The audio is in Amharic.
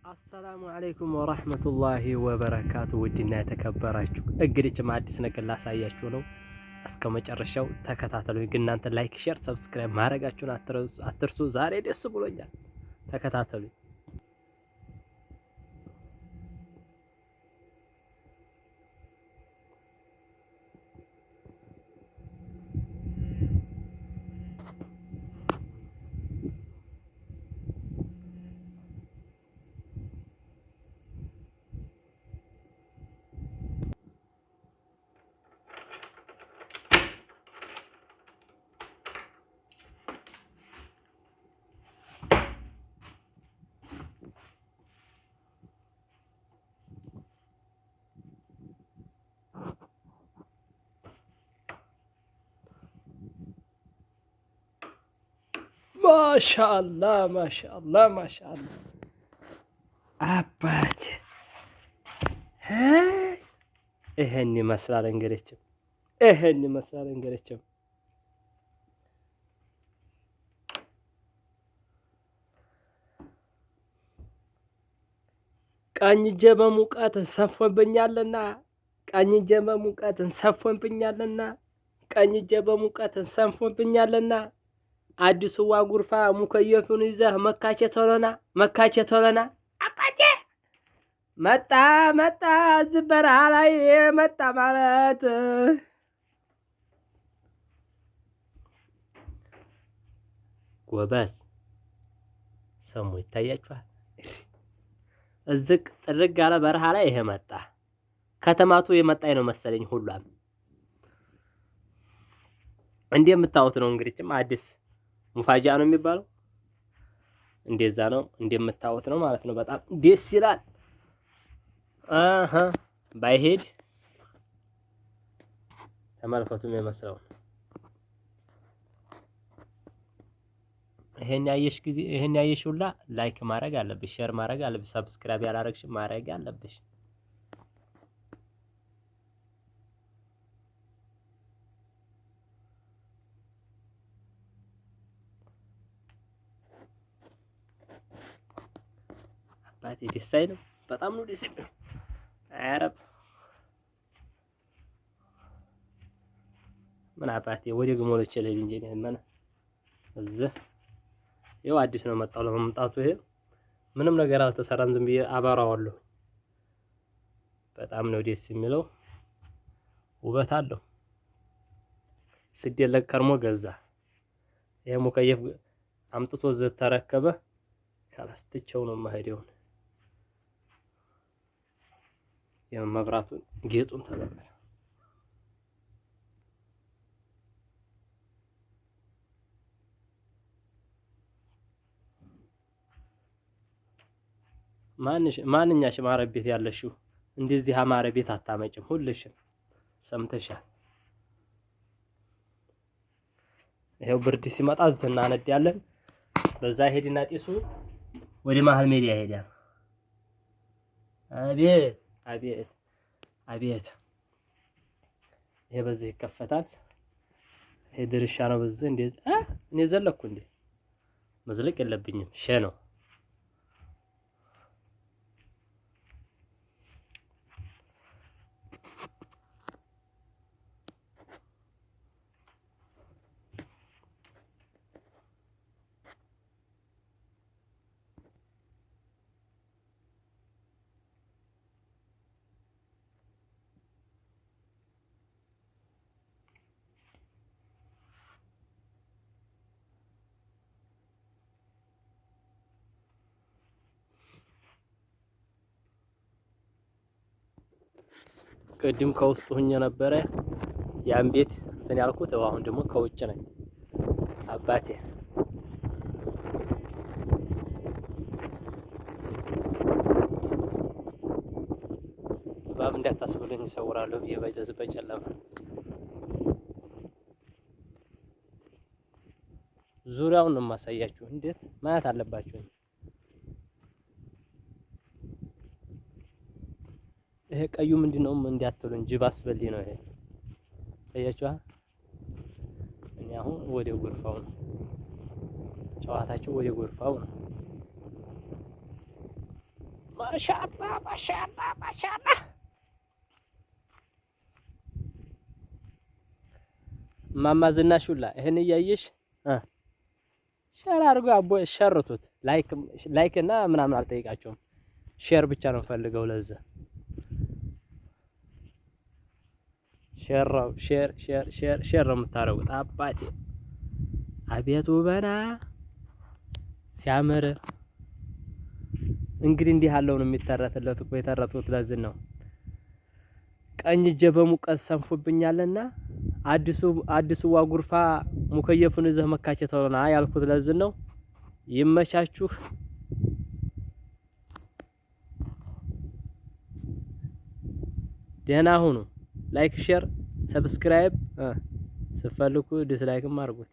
السلام عليكم ورحمة الله وبركاته። ውድና የተከበራችሁ እንግዲህ አዲስ ነገር ላሳያችሁ ነው። እስከ መጨረሻው ተከታተሉ። ግን እናንተ like፣ share፣ subscribe ማድረጋችሁን አትርሱ። ዛሬ ደስ ብሎኛል። ተከታተሉ። ማሻአላ ማሻአላ ማሻአላ አባት ይሄን ይመስላል እንግዲህ ይሄን ይመስላል እንግዲህ። ቀኝ እጄ በሙቀት ሰፎብኛልና፣ ቀኝ እጄ በሙቀት ሰፎብኛልና፣ ቀኝ እጄ በሙቀት ሰንፎብኛልና አዲስዋ ጉርፋ ሙከየፉን ይዘህ መካቼ ቶሎና መካቼ ቶሎና አባቴ መጣ መጣ እዚህ በረሃ ላይ መጣ ማለት ጎበዝ ሰሙ ይታያችኋል። እዝቅ ጥርግ ያለ በረሃ ላይ ይሄ መጣ። ከተማቱ የመጣኝ ነው መሰለኝ። ሁሏም እንደምታዩት ነው። እንግዲህም አዲስ ሙፋጃ ነው የሚባለው። እንደዛ ነው እንደምታዩት ነው ማለት ነው። በጣም ደስ ይላል። አሃ ባይሄድ ተመልከቱ የሚመስለው ይሄን ያየሽ ጊዜ ይሄን ያየሽ ሁላ like ማድረግ አለብሽ፣ share ማድረግ አለብሽ፣ subscribe ያላረግሽ ማድረግ አለብሽ። አባቴ ደስ አይልም? በጣም ነው ደስ የሚለው። አረብ ምን አባቴ ወደ ግመሎች ልሂድ እንጂ እኔ ምን እዚህ ይኸው አዲስ ነው መጣው ለመምጣቱ ይሄ ምንም ነገር አልተሰራም። ዝም ብዬ አበራዋለሁ። በጣም ነው ደስ የሚለው፣ ውበት አለው። ስደለቅ ከርሞ ገዛ። ይሄ ሙከየፍ አምጥቶ እዚህ ተረከበ። ካላስትቸው ነው የማሄደውን የመብራቱን ጌጡን ተመልከት። ማንኛሽም አረብ ቤት ያለሽው እንደዚህ አማረ ቤት አታመጭም። ሁልሽም ሰምተሻል። ይሄው ብርድ ሲመጣ እዚህ እናነዳለን። በዛ ሄድና ጢሱ ወደ መሀል ሜዳ ይሄዳል። አቤት አቤት አቤት! ይሄ በዚህ ይከፈታል። ይሄ ድርሻ ነው። በዚህ እንዴ እኔ ዘለኩ እንዴ? መዝለቅ የለብኝም። ሸ ነው። ቅድም ከውስጥ ሁኜ ነበረ ያን ቤት እንትን ያልኩት፣ አሁን ደግሞ ከውጭ ነኝ አባቴ። እባብ እንዳታስብልኝ ይሰውራለሁ ብዬ በዘዝ በጨለማ ዙሪያውን ነው የማሳያችሁ። እንዴት ማየት አለባችሁ። ይሄ ቀዩ ምንድነው እንዳትሉኝ፣ ጅብ አስበሊ ነው ይሄ። ታያችኋ። እኔ አሁን ወደ ጎርፋው ነው ጨዋታቸው፣ ወደ ጎርፋው ነው። ማሻአላ ማሻአላ ማሻአላ። እማማ ዝናሽ ሁላ ይሄን እያየሽ share አድርጎ አቦ ሸርቱት። Like like እና ምናምን አልጠይቃቸውም። Share ብቻ ነው ፈልገው። ለዛ share share share share share ነው የምታደርጉት። አባቴ አቤቱ በና ሲያምር። እንግዲህ እንዲህ ያለው ነው የሚተረትለት እኮ፣ የተረቱት ለዚህ ነው። ቀኝ እጄ በሙቀት ሰንፎብኛልና አዲሱ አዲሱ ዋጉርፋ ሙከየፉን ይዘህ መካቸት ሆና ያልኩት ለዚህ ነው። ይመቻችሁ። ደህና ሁኑ። Like፣ share፣ subscribe ስትፈልጉ dislike ም አድርጉት።